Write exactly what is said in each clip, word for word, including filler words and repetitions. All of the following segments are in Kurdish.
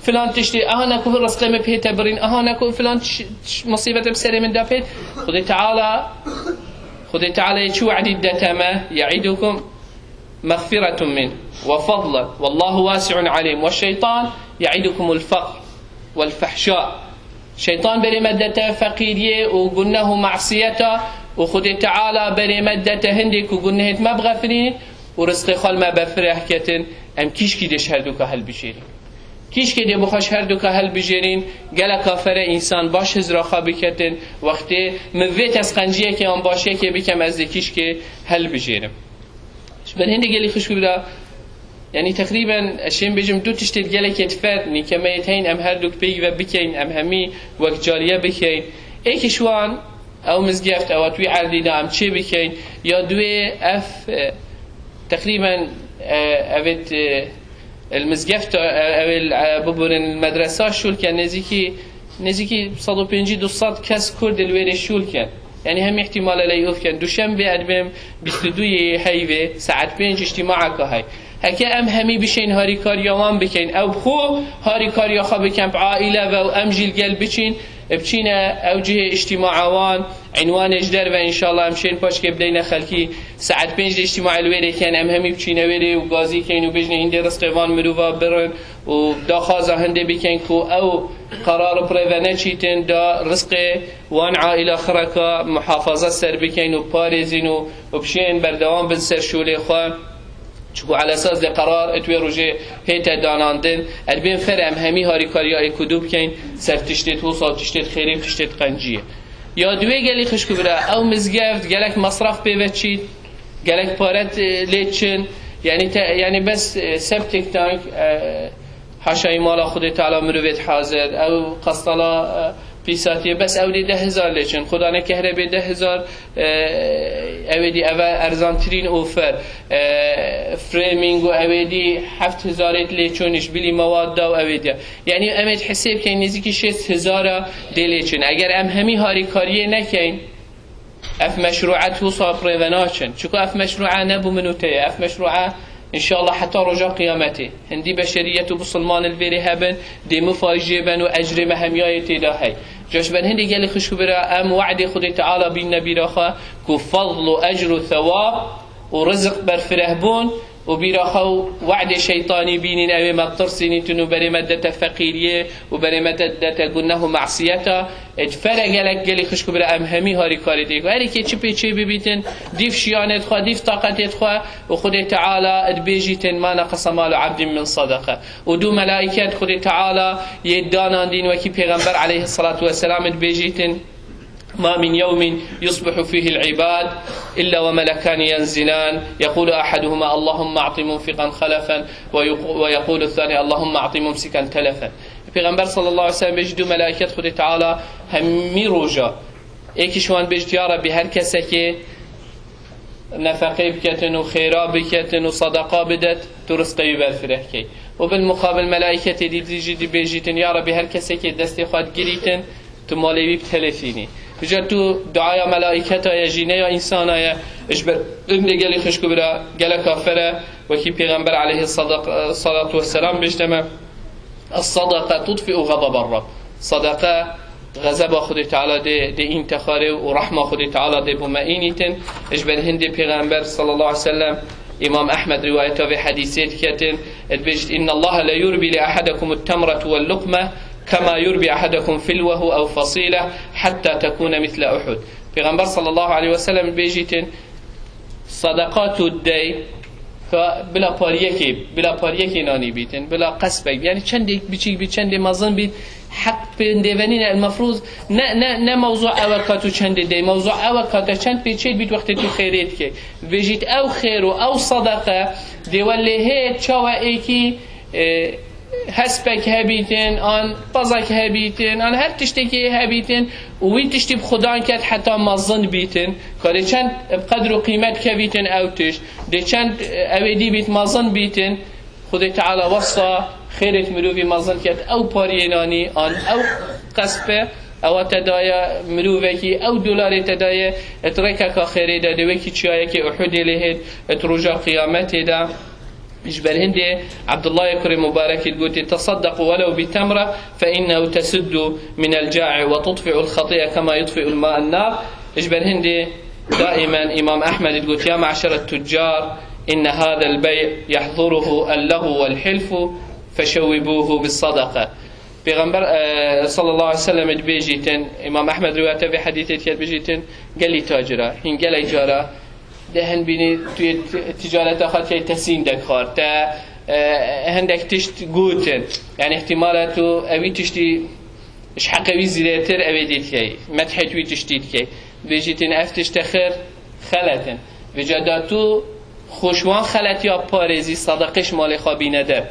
filan tiştê, aha ne ku rizqê min pê te birîn, aha ne ku filan tiş-, tiş-, musîbet bi serê min de pêt. Xwedê Teala, Xwedê Teala yê çi we'dî dete me? Ya'idukum mexfiretun min ve fadlan. Wallahu wasi'un alim. Ve şeytan ya'idukumul fakr vel fehşa. Şeytan berê me dete feqîriyê û guneh û masiyeta û Xwedê Teala berê me dete hindê ku gunehêt me bixefirîn û rizqê xwe li me berfireh ketin. Em kîşkî dê ji her duka hilbijêrin. Kîşkê dê bixwe ji her duka hilbijêrîn, gelek kafere însan baş hizra xwe biketin, wextê min vê tesqenciyekê an başiyekê bikem ez dê kîşkê hilbijêrim. Ji ber hindê gelî xişk û bira, yanî teqrîben ez şêm bêjim du tiştê gelekê difer, nîkemeyê teyn em her duk pêk ve bikeyn, em hemî wek cariye bikeyn. Êkî ji wan ew mizgeft, ew wî erdî de em çê bikeyn, ya duê ev, e, teqrîben, e, evêt, e, el mizgeft, e, ew ê, e, biburin medresa şûl ken, nêzîkî, nêzîkî sed û pêncî du sed kes Kurd li wêrê şûl ken. Yanî hem îhtîmal e ley ûf ken. Duşembe edbêm bîst û du yê heyvê, saet pênc îctimaeka hey. Heke em hemî bişên harîkariya wan bikeyn, ew bi xwe harîkariya xwe bikin, bi aîle ve û em jî li gel biçîn, biçîne ew cihê îctimaa wan, înwanê ji derve înşallah em şên paşkê bideyne xelkî. Saet pênc de îctimaê li wêrê ken, em hemî biçîne wêrê û gazî keyn û bêjine hîndê rizqê van mirova birin û daxwaza hindê bikeyn ku ew qerar bi rê ve neçîtin da rizqê wan aîla xireka muhafaza ser bikeyn û parêzîn û, û bişên berdewam bin ser şûlê xwe. Çiku elesas de qerar et wê rojê hête danandin, edbên fer em hemî harîkariya êk û du bikeyn ser tiştêt wisa û tiştêt xêrê û tiştêt qenciyê. Ya duê gelî xişk û bira, ew mizgeft gelek mesraf pê ve çît, gelek pare t-, lê çin. Yanî te, yanî bes, e, septic tank, e, haşayî mala Xwedê Teala mirovêt hazir, ew qastala, e, pîsatiyê, bes ew dê deh hezar lê çin. Xwedane kehrebê deh hezar, e, ew ê dî eve erzantirîn ofer. E, framing û ew ê dî heft hezarêt lê çûn, ji bilî mewad da û ew ê dî. Yanî em ê hesê bikeyn nêzîkî şêst hezara dê lê çin. Eger em hemî harîkariyê nekeyn, ev meşrûet wisa bi rê ve naçin. Çiku ev meşrûe ne bo min û te ye. Ev meşrûe înşallah heta roja qiyametê. Hindî beşeriyet û bisilman li vêrê hebin, dê min fayjê ben û ecrê me hemiyayê tê de hey. Ca ji ber hindê gelî xişk û bira em we'dê Xwedê Teala bînne bîra xwe ku fadl û ecr û thewab û rizq berfireh bûn û bîra xwe û we'dê şeytanî bînîn, ew ê me tirsînîtin û berê me dete feqîriyê û berê me de-, dete guneh û masiyeta. Ê, difere gelek gelî xişk û bira em hemî harîkarê dê. Herî kê çi pê çê bibîtin, dîv şiyanêt xwe, dîv taqetêt xwe û Xwedê Teala dibêjîtin, "Ma neqese malu abdin min sadaka." Û du melaiket Xwedê Teala yê danandîn wekî Pêxember aleyhissalatu vesselam dibêjîtin, "Ma min yewmin yusbihu fihi al-ibad illa ve melekani yenzilan, yekulu ahaduhuma Allahumma a'ti munfiqan khalafen ve yuq-, ve yekulu thani Allahumma a'ti mumsikan telefen." Pêxember sallallahu aleyhi ve sellem bêjî du melaiket Xwedê Teala hemî roja, êkî ji wan bêjît, "Ya Rebbi, her kesekê nefeqê biketin û xêra biketin û sadaqa bidet, tu rizqê wî berfireh key." Û bil muqabil melaiketê dî, dî jî dibêjîtin, "Ya Rebbi, her kesekê destê xwe digirîtin, tu malê wî bitelefînî." Hija tu duaya melaiketa ye jî ne ya însana ye, ji ber hindê gelî xişk û bira gelek kafere, wekî Pêxember aleyhi salatu vesselam bêjte me, "Es-sadaka tutfi'u ghadabar Rabb." Sadaqa xezeba Xwedê Teala dê, dê înte xwarê û rehma Xwedê Teala dê bo me înîtin. Ji ber hindê Pêxember sallallahu aleyhi ve sellem, Îmam Ehmed rîwayeta vê hedîsê diketin, dibêjit, "Inna Allaha la yurbi li ahadikum at-tamratu wal-luqma kama yurbi ahadukum filwahu aw fasila hatta takuna mithla Uhud." Pêxember sallallahu aleyhi ve sellem bêjîtin, Sadaqa tu dey, ka bila pariyekê, bila pariyekê nanî bîtin, bila qespek, yanî çendê biçîk bît, çendê mezin bît, heq pê dêvenîne, el mefrûz ne, ne, ne mewzu ew e ka tu çendê dey, mewzu ew e ka te çend pê çêt bît wextê tu xêrê dikey. Bêjît ew xêr û ew sadaqa dê we lê hê çawa êkî, e, hespek hebîtin, an pezek hebîtin, an her tiştekî hebîtin û wî tiştî bi xudan ket heta mezin bîtin, ka dê çend bi qedr û qîmet kevîtin ew tişt, dê çend, e, ew ê dî bît mezin bîtin, Xwedê Teala wesa xêrêt mirovî mezin ket, ew pariyê nanî, an ew qespe, ewa te daye mirovekî, ew dolarê te daye, et rêkeka xêrê de, dê wekî çiyayekê Uhudê lê hêt, et roja qiyametê de. Ji ber hindê Abdullahê kurê Mubarekî digotê: "Tesaddequ welew bi temre fe innehu tesuddu minel ca'i ve tutfi'ul xati'e kema yutfi'ul ma'en nar." Ji ber hindê daimen Îmam Ehmed digot: "Ya me'şeret tuccar, inne hadel bey' yahzuruhu el-lagwu vel-hilfu feşewwibuhu bis-sadaqe." Pêxember, e, sallallahu aleyhi ve sellem dibêjîtin, Îmam Ehmed rîwayete vê hedîsê dike, dibêjîtin, gelî tacira, hîn gelek cara Dê hin bînî tu yê ti-, ticareta xwe tê tesîn de kar. Te, e, hindek tişt gotin. Yani ihtimala tu ewî tiştî ji heqê wî zêdetir ewê dî dikey. Medhê wî tiştî dikey. Bêjîtin ev tişt xir xeletin. Vêca da tu xwe ji wan xeletiya parêzî, sadaqê ji malê xwe bîne de.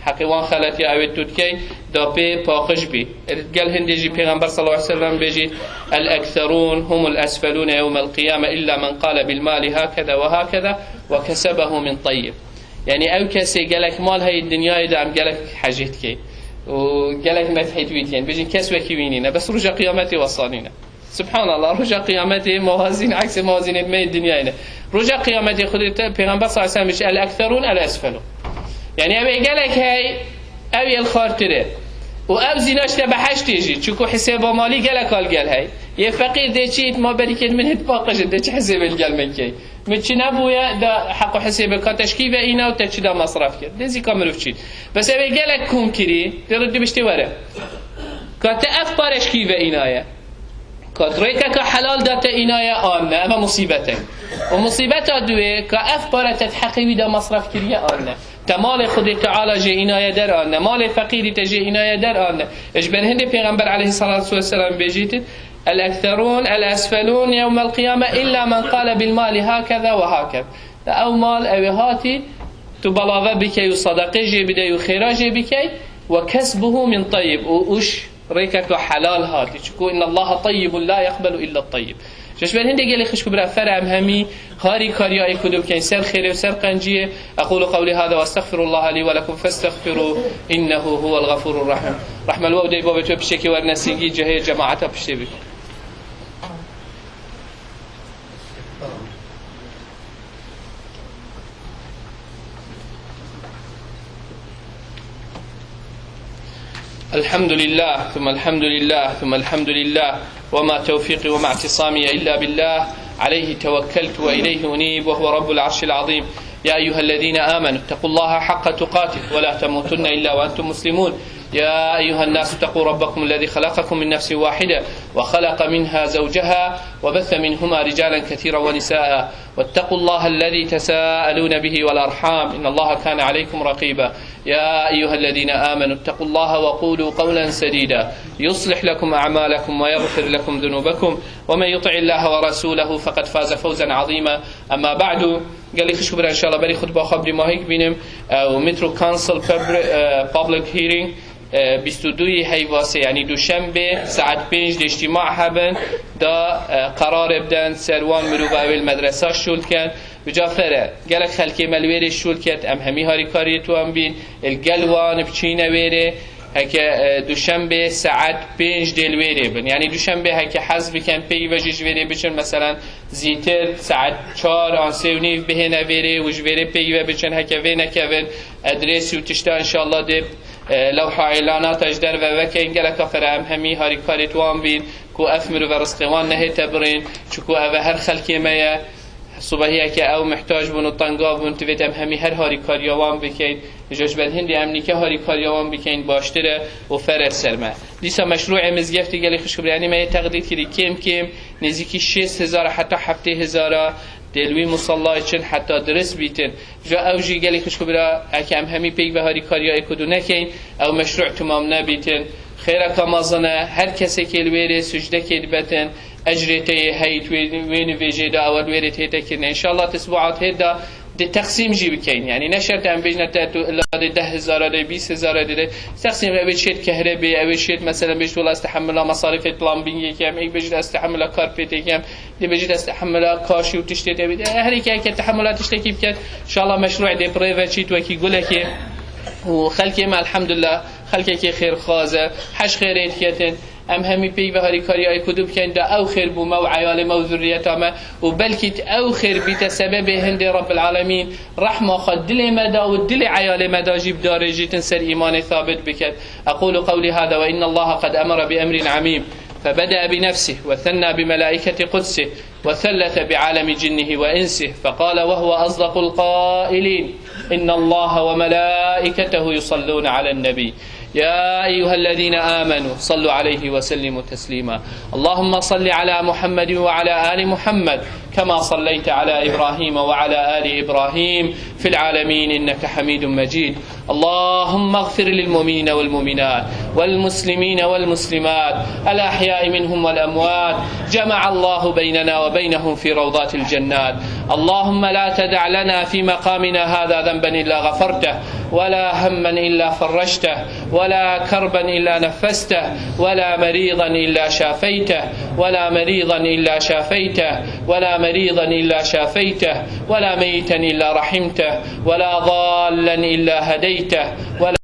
Heqê wan xeletiya ewê tu dikey, da pê paqij bî. Gel hindê jî Pêxember sallallahu aleyhi ve sellem bêjî, "El-ekserûn humul esfelûne yewmel qiyame illa men qale bil mali hakeza ve hakeza ve kesebehu min tayyib." Yani ew kesê gelek mal heye dinyayê de em gelek hecê dikey. Û gelek medhê wî dikên. Bêjin kes wekî wî nîne. Bes roja qiyametê wesa nîne. Subhanallah, roja qiyametê mewazîn, eksê mewazînê me dinyayê ne. Roja qiyametê Xwedê te, Pêxember sallallahu aleyhi ve sellem bêje, "El-ekserûn el-esfelûn." Yani ew ê gelek hey, ew yê li xartirê. Û ew zîna ji te behiştê jî. Çunku hisêba malî gelek al gel hey. Yê feqîr dê çi ît ma berîkên min hit paqij in, dê çi hisêbê li gel me key. Min çi nebûye, da heq û hisêbê ka te şkî ve îna û te çi da masraf kir. Dê zîka mirov çî. Bes ew ê gelek kom kirî, dê rê dibiştê were. Ka te ev pare şkî ve înaye. Ka rêkeka helal da te înaye an ne, eva musîbetek. Û musîbeta duê, ka ev pare te heqê wî de masraf kiriye an ne. Te malê Xwedê Teala jê înaye der an ne, malê feqîrî te jê înaye der an ne. Ji ber hindê Pêxember aleyhissalatu vesselam bêjîtin, "El-ekserûn, el-esfelûn yewmel qiyame illa men qale bil mali hakeza ve hakez." Te ew mal ewê hatî, tu belave bikey û sadaqê jê bidey û xêra jê bikey, "ve kesbuhu min tayyib", û û ji rêkeka helal hatî. Çunku innallaha tayyibun la yeqbelu illa tayyib. Ji ber hindê gelê xişk û bira fere em hemî harî kariya ê ku dibikeyn ser xêrê û ser qenciyê. Ekulu qewlî hada ve estexfirullaha lî ve lekum festexfiru innehu huvel gafurur rahim. Rehme li we û dey bavê tu piştekî werne singî cihê cemaeta piştê bik. الحمد لله، ثم الحمد لله، ثم الحمد لله، وما توفيقي وما اعتصامي إلا بالله، عليه توكلت وإليه أنيب، وهو رب العرش العظيم. يا أيها الذين آمنوا اتقوا الله حق تقاته ولا تموتن إلا وأنتم مسلمون. يا أيها الناس اتقوا ربكم الذي خلقكم من نفس واحدة وخلق منها زوجها وبث منهما رجالا كثيرا ونساء واتقوا الله الذي تساءلون به والأرحام إن الله كان عليكم رقيبا. يا أيها الذين آمنوا اتقوا الله وقولوا قولا سديدا يصلح لكم أعمالكم ويغفر لكم ذنوبكم ومن يطع الله ورسوله فقد فاز فوزا عظيما. أما بعد، gelî xişk û bira, inşallah berî xutba xwe bi dîmahî bînim. Ew Metro Council pub-, e, public hearing, e, bîst û duyê Heyvasê, yanî duşembe, saet pênc de îctîma hebin, da, e, qerarê biden ser wan mirova ewê li medresa şûl dikin. Bi cafere gelek xelkê me li wêrê şûl ket, em hemî harîkariyê wan bîn, li gel wan biçîne wêrê. Heke, e, duşembe saet pênc dê li wêrê bin. Yanî duşembe heke hez bikin, peyve jî ji wêrê biçin, meselen, zîtir saet çar an sê û nîv bihêne vêrê û ji vêrê peyve biçin, heke vê nekevin, edrêsî û tişta inşallah dê, e, lewha îlanata ji derve vekeyin, geleka fere em hemî harîkarê wan bîn ku ev mirove rizqê wan nehête birên, çunku ev e her xelkê me ye. Subahiyeke ew mihtac bûn û tengav bûn, divêt em hemî her harîkariya wan bikeyn. Ji ber hindê em nîke harîkariya wan bikeyn baştir e û fere ser me. Dîsa meşrûê mizgeftê gelî xişk û bira, yanî me yê teqdîr kirî kêm kêm nêzîkî şêst hezar heta heftê hezar a dê li wî musalla çin heta dirist bîtin. Ja ew jî gelî xişk û bira, eke em hemî peyv ve harîkariya êk û du nekeyn, ew meşrû timam nebîtin. Xêreka mezin e, her kesekê li wêrê sucdekê dibetin, ecrê te yê heyît wê, wê nivêjê de ewe li wêrê tête kirine. Înşallah tisbuat hêt de dê teqsîm jî bikeyn. Yanî ne şert em bêjine te tu illa dê deh hezara de, bîst hezara de de. Teqsîm, ew ê şêt kehrebê, ew ê şêt mesela bêjit wela ez tehemmula mesarifê plumbingê kem, êk bêjit ez tehemmula karpêtê kem, dê bêjit ez tehemmula kaşî û tiştê te bî. Her êkê eke tehemmula tiştekî biket, înşallah meşrû dê bi rê ve çît wekî gulekê. Û xelkê me elhamdulillah, xelkekê xêrxwaz e, heş xêrê diketin. Em hemî peyvê harîkariyayê ku dû bikeyn de ew xêr bû me û eyalê me û zurriyeta me û belkî ew xêr bîte sebebê hindê Rabbil Alemîn rehma xwe dilê me da û dilê eyalê me da jî bidarêjîtin ser îmanê sabit biket. أقول قولي هذا وإن الله قد أمر بأمر عميم فبدأ بنفسه وثنى بملائكة قدسه وثلث بعالم جنه وإنسه فقال وهو أصدق القائلين: إن الله وملائكته يصلون على النبي يا أيها الذين آمنوا صلوا عليه وسلموا تسليما. اللهم صل على محمد وعلى آل محمد كما صليت على إبراهيم وعلى آل إبراهيم في العالمين إنك حميد مجيد. اللهم اغفر للمؤمنين والمؤمنات والمسلمين والمسلمات الأحياء منهم والأموات. جمع الله بيننا وبينهم في روضات الجنات. اللهم لا تدع لنا في مقامنا هذا ذنبا إلا غفرته ولا هما إلا فرجته ولا كربا إلا نفسته ولا مريضا إلا شافيته ولا مريضا إلا شافيته ولا مريضا إلا شافيته ولا ميتا إلا رحمته ولا ضالا إلا هديته ولا